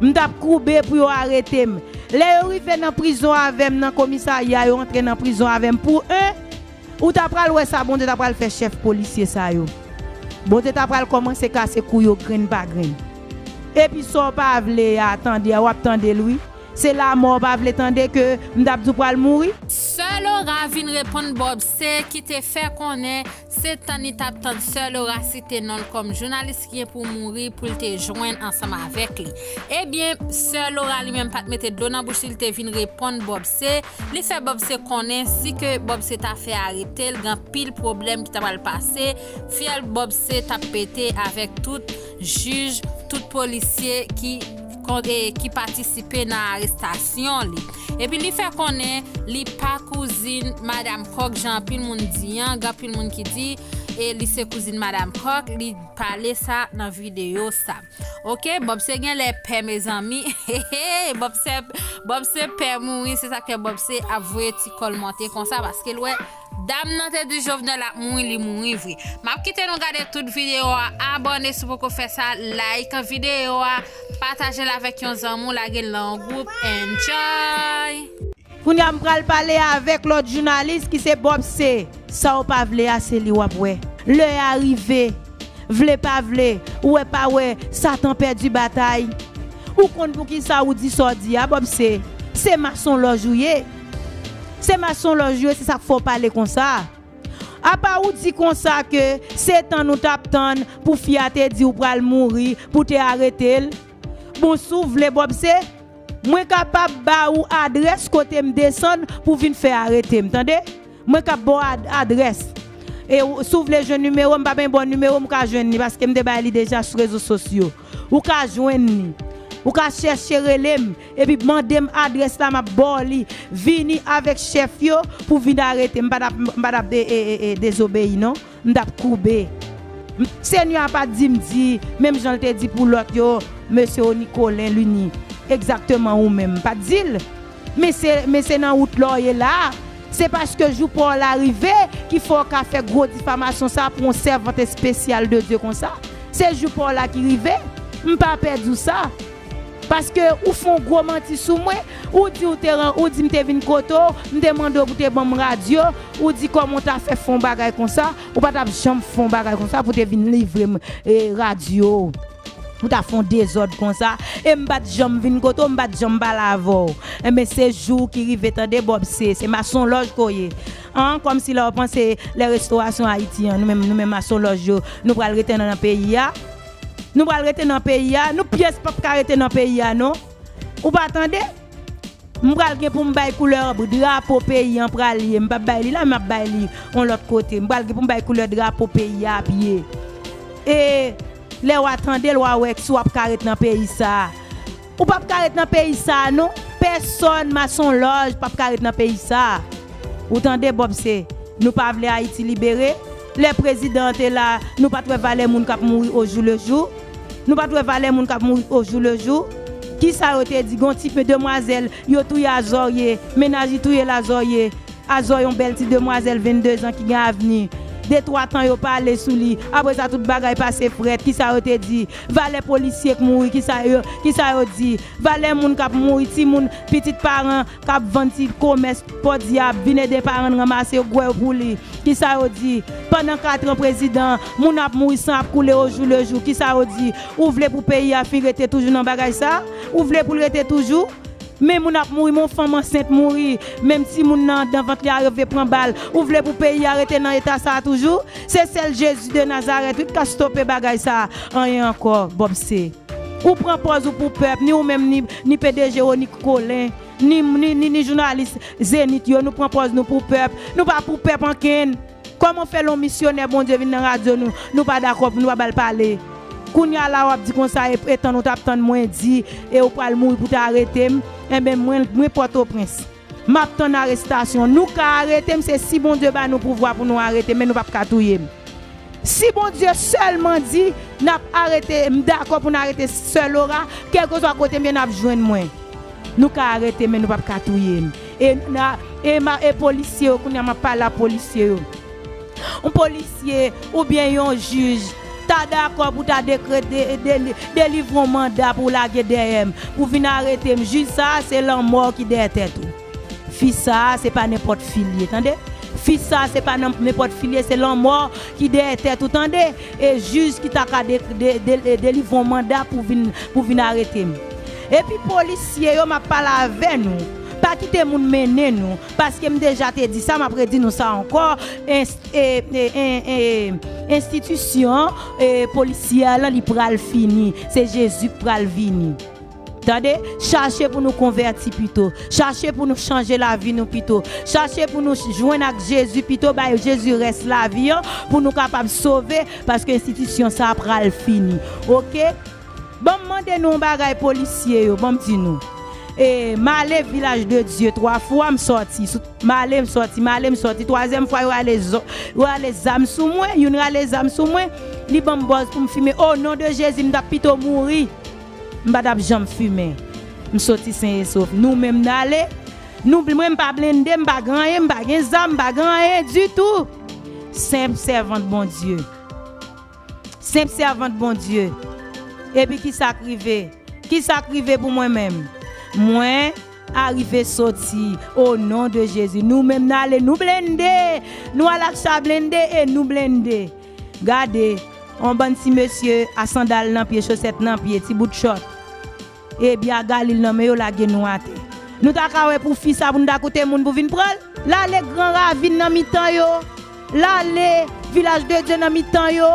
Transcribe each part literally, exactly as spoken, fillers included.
M t ap koube pou yo arete m. Lè yo rive nan prizon avè m, nan komisarya, yo antre nan prizon avè m pou en, ou ta pral wè sa Bondye ta pral fè chèf polisye sa yo. Bondye ta pral kòmanse kase kou yo grenn pa grenn. Epi sa w pa vle a, tande a, w ap tande l wi. Se lanmò w pa vle tande ke m t ap di w pral mouri? Sè Laura vin reponn Bob C ki te fè konnen se tan li t ap tann Sè Laura site non l kòm jounalis ki gen pou mouri pou l te jwenn ansanm avèk li. Ebyen, Sè Laura li menm pa t mete dlo nan bouch li, li te vin reponn Bob C. Li fè Bob C konnen si ke Bob C ta fè arete l, gen anpil pwoblèm ki ta pral pase. Fyèl Bob C t ap pete avèk tout jij, tout polisye ki kon- e ki patisipe nan arestasyon li. Epi li fè konnen li pa kouzin Madam Kòk, jan anpil moun di an, gen anpil moun ki di e li se kouzin Madam Kòk, li pale sa nan videyo sa. Oke, Bob C genlè pè, mezanmi. Bob C, Bob C pè mouri, se sa k fè Bob C ap voye ti kò l monte konsa, paske l wè dam nan te di Jovenel ap mouri, li mouri vre. M ap kite nou gade tout videyo a. Abòne si w poko fè sa, like videyo a, pataje l avèk yon zanmi w, lage l nan yon gwoup. Enjoy! Kounye a m pral pale avèk lòt jounalis ki se Bob C. Sa w pa vle a, se li w ap wè. Lè a rive. Vle pa vle, ou wè pa wè, Satan pèdi batay. Ou konn poukisa ou di sa w di a, Bob C? Se masonlòj ou ye. Se masonlòj ou ye, se sa k fè w pale konsa. Apa ou di konsa ke se tan nou t ap tann pou fi a te di w pral mouri pou te arete l? Bon, si w vle, Bob C, mwen kapab ba ou adrès kote m desann pou vin fè arete m, tande? Mwen k ap ba w ad- adrès. E w- si w vle jwenn nimewo m, m pa gen bon nimewo m ka jwenn li, paske m te bay li deja sou rezo sosyo. Ou ka jwenn li. Ou ka chèche rele m, epi mande m adrès la, m ap ba w li. Vini avèk chèf yo pou vin arete m. M pa t ap, m pa t ap de- e- e- e- dezobeyi, non. M t ap koube. M- Senyè a pa t di m di, menm jan l te di pou lòt yo, mesye Onicolin, Luni, egzakteman ou menm. M pa t di l. Men se, men se nan wout la w ye la. Se paske jou pa w la rive ki fè w ka fè gwo difamasyon sa pou yon sèvant espesyal de Dye konsa. Se jou pa w la ki rive. M pa pè di w sa. Paske ou fè yon gwo manti sou mwen. Ou di ou te ran- ou di m te vin kote w, m te mande w pou te ban m radyo. Ou di kòman w ta fè fè yon bagay konsa. Ou pa t ap janm fè yon bagay konsa pou te vin livre m e, radyo. Ou ta fè yon dezòd konsa. E m pa t janm vin kote w, m pa t janm pale avè w. Enben, se jou ki rive, tande, Bob C. Se masonlòj ke w ye. An, kòmsi lè w panse lè restorasyon Ayiti an, nou menm, nou menm masonlòj yo, nou pral rete nan, nan peyi a. Nou pral rete nan peyi a. Nou pyès p ap ka rete nan peyi a, non. Ou pa tande? M pral gen pou m bay koulè drapo peyi an pral ye. M p ap bay li la, m ap bay li yon lòt kote. M pral gen pou m bay koulè drapo peyi a ap ye. E lè w a tande l, w a wè si w ap ka ret nan peyi sa a. Ou p ap ka ret nan peyi sa a, non. Pèsòn, masonlòj, p ap ka ret nan peyi sa a. Ou tande, Bob C, nou pa vle Ayiti libere? Lè prezidan an te la, nou pa t wè valè moun k ap mouri ojoulejou? Nou pa t wè valè moun k ap mouri ojoulejou? Kisa yo te di? Gon ti pe demwazèl, yo touye Azòrye, mennaj li touye l Azòrye. Azò, yon bèl ti demwazèl venndezan ki gen avni. De twa tan yo pale sou li. Apre sa, tout bagay pase frèt. Kisa yo te di? Valè polisye k mouri, kisa yo, kisa yo di? Valè moun k ap mouri, timoun, pitit paran k ap vann ti komès pòdyab, vin ede paran l ranmase yo, gwè yo pou li. Kisa yo di? Pandan kat an prezidan, moun ap mouri, san ap koule ojoulejou. Kisa yo di? Ou vle pou peyi a fin rete toujou nan bagay sa? Ou vle pou l rete toujou? Men moun ap mouri, men yon fanm ansent mouri, menm timoun nan anndan vant li a rive pran bal. Ou vle pou peyi a rete nan eta sa a toujou? Se sèl Jezi de Nazarèt, wi, k ka stope bagay sa a. Anyen ankò, Bob C. Ou pran pòz ou pou pèp, ni ou menm, ni, ni P D G Onicolin, ni, ni, ni, ni jounalis Zenith yo, nou pran pòz nou pou pèp. Nou pa pou pèp ankenn. Kòman fè lè yon misyonè Bondye vin nan radyo nou, nou pa dakò, nou pa ba l pale? Kounye a la w ap di konsa, e, e tan nou t ap tann mwen di, e ou pral mouri pou te arete m, enben mwen, mwen Pòtoprens. M ap tann arestasyon. Nou ka arete m, se si Bondye ba nou pouvwa pou nou arete m, men nou p ap ka touye m. Si Bondye sèlman di n ap arete, m dakò pou n arete Sè Laura, kèlkeswa kote m ye, n ap jwenn mwen. Nou ka arete m, men nou p ap ka touye m. E, na, e, ma, e polisye yo, kounye a m ap pale a polisye yo. Yon polisye oubyen yon jij, ta dakò pou ta dekrete, de, delivre yon manda pou lage dèyè m, pou vin arete m. Jij sa a, se lanmò ki dèyè tèt ou. Fi sa a, se pa nenpòt fi l ye, tande? Fi sa a, se pa nan, nenpòt fi l ye, se lanmò ki dèyè tèt ou, tande? E jij ki ta ka de, de, de, delivre yon manda pou vin, pou vin arete m. Epi polisye yo, m ap pale avè nou. Pa kite moun mennen nou, paske m deja te di sa, m ap redi nou sa ankò. Enst, e, e, e, e, enstitisyon, e, polisyè lan, li pral fini. Se Jezi k pral vini. Tande, chache pou nou konvèti pito. Chache pou nou chanje lavi nou pito. Chache pou nou jwenn ak Jezi pito, bay Jezi rès lavi an, pou nou kapab sove, paske enstitisyon sa a pral fini. Oke? Ban m mande nou yon bagay, polisye yo, ban m di nou. E, m ale Vilaj de Dye twa fwa, m sòti. M ale, m sòti, m ale, m sòti. Twazyèm fwa, yo rale, yo rale zam sou mwen, youn rale zam sou mwen, li ban m bòz pou m fimen. O non de Jezi, m t ap pito mouri. M pa t ap janm fimen. M soti sen e sof. Nou menm n ale. Nou, mwen m pa blende, m pa gen anyen, m pa gen zam, m pa gen anyen ditou. Senp sèvant Bondye. Senp sèvant Bondye. Epi ki sa k rive? Ki sa k rive pou mwen menm? Mwen arive soti. O non de Jezi. Nou menm n ale, nou blende. Nou al ak sa blende e nou blende. Gade, yon bann ti mesye a sandal nan pye, chosèt nan pye, ti bout chòt. E bya galil nan men yo lage nou atè. Nou ta ka wè pou fi sa pou nou ta koute moun pou vin pran l. L ale Gran Ravin nan mitan yo. L ale Vilaj de Dye nan mitan yo.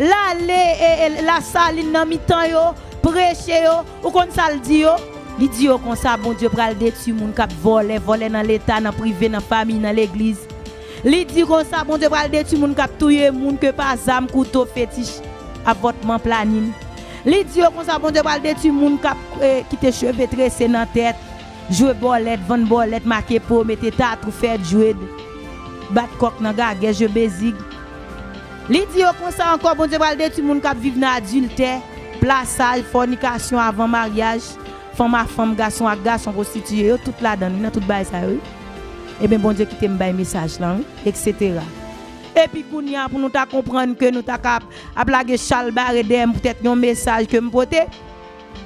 L ale e, e, Lasalin nan mitan yo. Preche yo. Ou konn sa l di yo? Li di yo konsa, Bondye pral detwi moun k ap vòlè, vòlè nan leta, nan prive, nan fanmi, nan legliz. Li di konsa, Bondye pral detwi moun k ap touye moun, ke pa zam, kouto, fetich, avòtman, planin. Li di yo konsa, Bondye pral detwi moun k ap, eh, kite cheve trese nan tèt, jwe bòlèt, vann bòlèt, make po, mete tatou, fè dread, bat kòk nan gagè, je bezig. Li di yo konsa ankò, Bondye pral detwi moun k ap viv nan adiltè, plasaj, fònikasyon avan maryaj, fanm a fanm, gason ak gason, pwostitiye yo, tout ladan l, wi, nan tout bagay sa yo, wi. Ebyen, Bondye kite m bay mesaj lan, wi, etsetera. Epi kounye a, pou nou ta konprann ke nou ta ka ap, ap lage chalbare dèyè m poutèt yon mesaj ke m pote,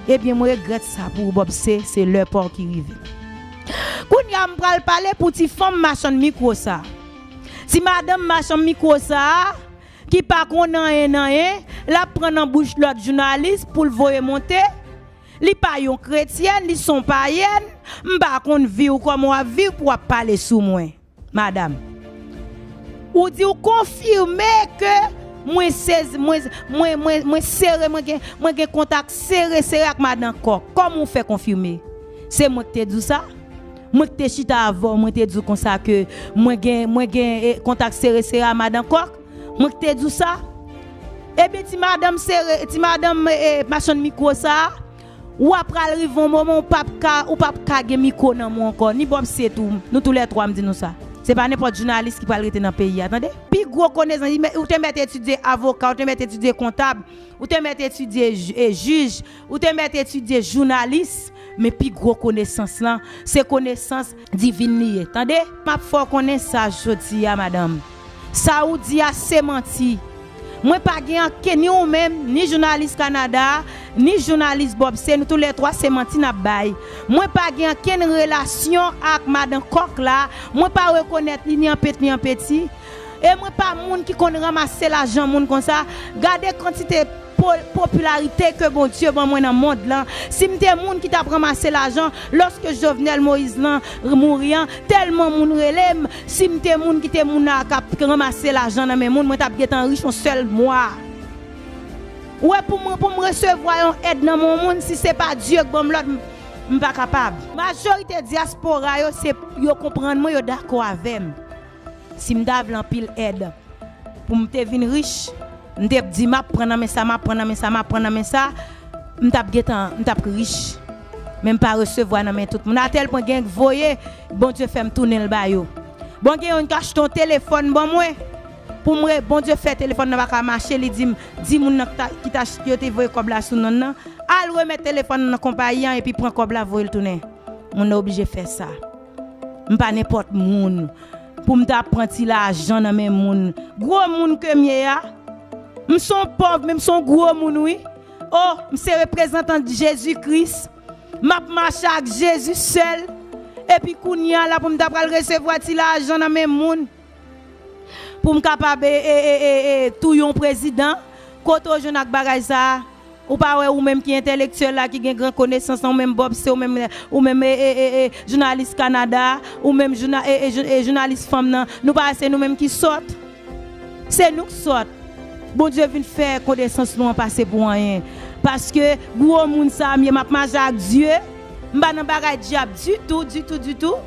ebyen, m regrèt sa pou ou, Bòb, se, se lè pa w ki rive. Kounye a, m pral pale pou ti fanm machann mikwo sa. Ti madanm machann mikwo sa a, ki pa konn anyen, anyen, l ap pran nan bouch lòt jounalis pou l voye monte. Li pa yon kretyèn, li s on payèn. M pa konn vi w, kòman w ap viv pou w ap pale sou mwen, madanm. Ou di w konfime ke mwen sezi, mwen, mwen, mwen, mwen sere, mwen gen, mwen gen kontak sere, sere ak madan Kòk. Kòman w fè konfime? Se mwen k te di w sa? Mwen k te chita avè w, mwen te di w konsa ke mwen gen, mwen gen, eh, kontak sere, sere a madan Kòk? Mwen k te di w sa? Ebyen, ti madanm sere, ti madanm, eh, machann mikwo sa a, w ap pral rive yon moman, ou p ap ka, ou p ap ka gen mikwo nan men w ankò, ni Bòb se tou, nou toulètwa, m di nou sa. Se pa nenpòt jounalis ki pral rete nan peyi a, tande? Pi gwo konesans, ou te mèt etidye avoka, ou te mèt etidye kontab, ou te mèt etidye j-, eh, jij, ou te mèt etidye jounalis, men pi gwo konesans lan, se konesans divin li ye. Tande? M ap fè w konnen sa jodi a, madanm. Sa ou di a se manti. Mwen pa gen anken, ni ou menm, ni jounalis Kanada a, ni jounalis Bòb se, nou toulètwa se manti n ap bay. Mwen pa gen ankenn relasyon ak madan Kòk la, mwen pa rekonèt li ni an pet ni an peti. E mwen pa moun ki konn ranmase lajan moun konsa. Gade kantite po-, popilarite ke Bondye ban mwen nan mond lan. Si m te moun ki t ap ranmase lajan, lòske Jovenel Moïse lan mouri an, tèlman moun rele m, si m te moun ki te moun a k ap ranmase lajan nan men moun, mwen t ap gentan rich yon sèl mwa. Ou wè, pou mwen, pou m resevwa yon èd nan men yon moun, si se pa Dye k ban m lòd, m, m pa kapab. Majorite dyaspora yo, se, yo konprann mwen, yo dakò avè m. Si m ta vle anpil èd pou m te vin rich, m te di m ap pran nan men sa, m ap pran nan men sa, m ap pran nan men sa, m t ap gentan, m t ap rich. Men m pa resevwa nan men tout moun. Atèl pwen gen k voye, Bondye fè m tounen l ba yo. Bon, gen youn k achte yon telefòn ban mwen. Pou m re-, Bondye fè telefòn nan pa ka mache, li di m, di moun nan ki ta, ki ta, yo te voye kòb la sou non l nan, al remèt telefòn nan nan konpayi an epi pran kòb la, voye l tounen. Moun nan oblije fè sa. M pa nenpòt moun pou m ta pran ti lajan nan men moun. Gwo moun ke m ye a, M se yon pòv, men m se yon gwo moun, wi. O, m se reprezantan Jezi Kris. M ap mache ak Jezi sèl. Epi kounye a la pou m ta pral resevwa ti lajan nan men moun. Pou m kapab e, e, e, e, e, touye yon prezidan. Kote w jwenn ak bagay sa a? Ou pa wè ou menm ki entèlektyèl la, ki gen gran konesans lan, ou menm Bob se, ou menm, ou menm e, e, e, e, jounalis Kanada, ou menm jouna, e, e, jou- e, jounalis fanm nan, nou pa wè se nou menm ki sòt? Se nou k sòt. Bondye vin fè konesans nou an pase pou anyen. Paske gwo moun sa a m ye, m ap mache ak Dye. M pa nan bagay dyab ditou, ditou, ditou.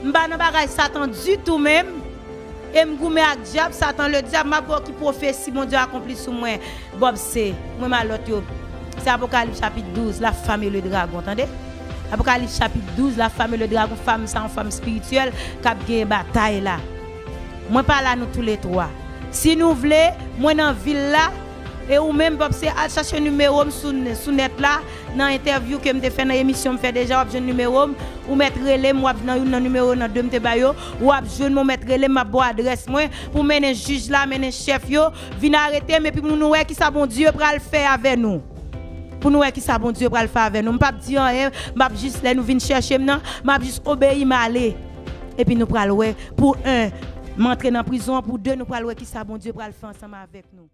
M pa nan bagay Satan ditou menm. E m goumen ak dyab, Satan le dyab, m ap wè ki pwofesi Bondye akonpli sou mwen. Bob se, mwen m a lòt yo. Se Apokalips chapit douz, la femme et le dragon, tande? Apokalips chapit douz, la femme et le dragon, fanm sa yon fanm espirityèl k ap genyen batay la. Mwen pa la nou tou le twa. Si nou vle, mwen nan vil la, e ou menm, Bob se, al chache nimewo m sou, sou nèt la, nan entèvyou ke m te fè nan emisyon m fè deja, w ap jwenn nimewo m, ou mèt rele m, w ap nan youn nan nimewo nan de m te ba yo, w ap jwenn mwen, w mèt rele m, m ap ba w adrès mwen, pou mennen jij la, mennen chèf yo, vin arete m, epi pou nou wè kisa Bondye pral fè avè nou. Pou nou wè kisa Bondye pral fè avè nou. M p ap di anyen, m ap jis, lè nou vin chèche m nan, m ap jis obeyi m ale. Epi nou pral wè, pou en, m antre nan prizon an, pou de, nou pral wè kisa Bondye pral fè ansanm avèk nou.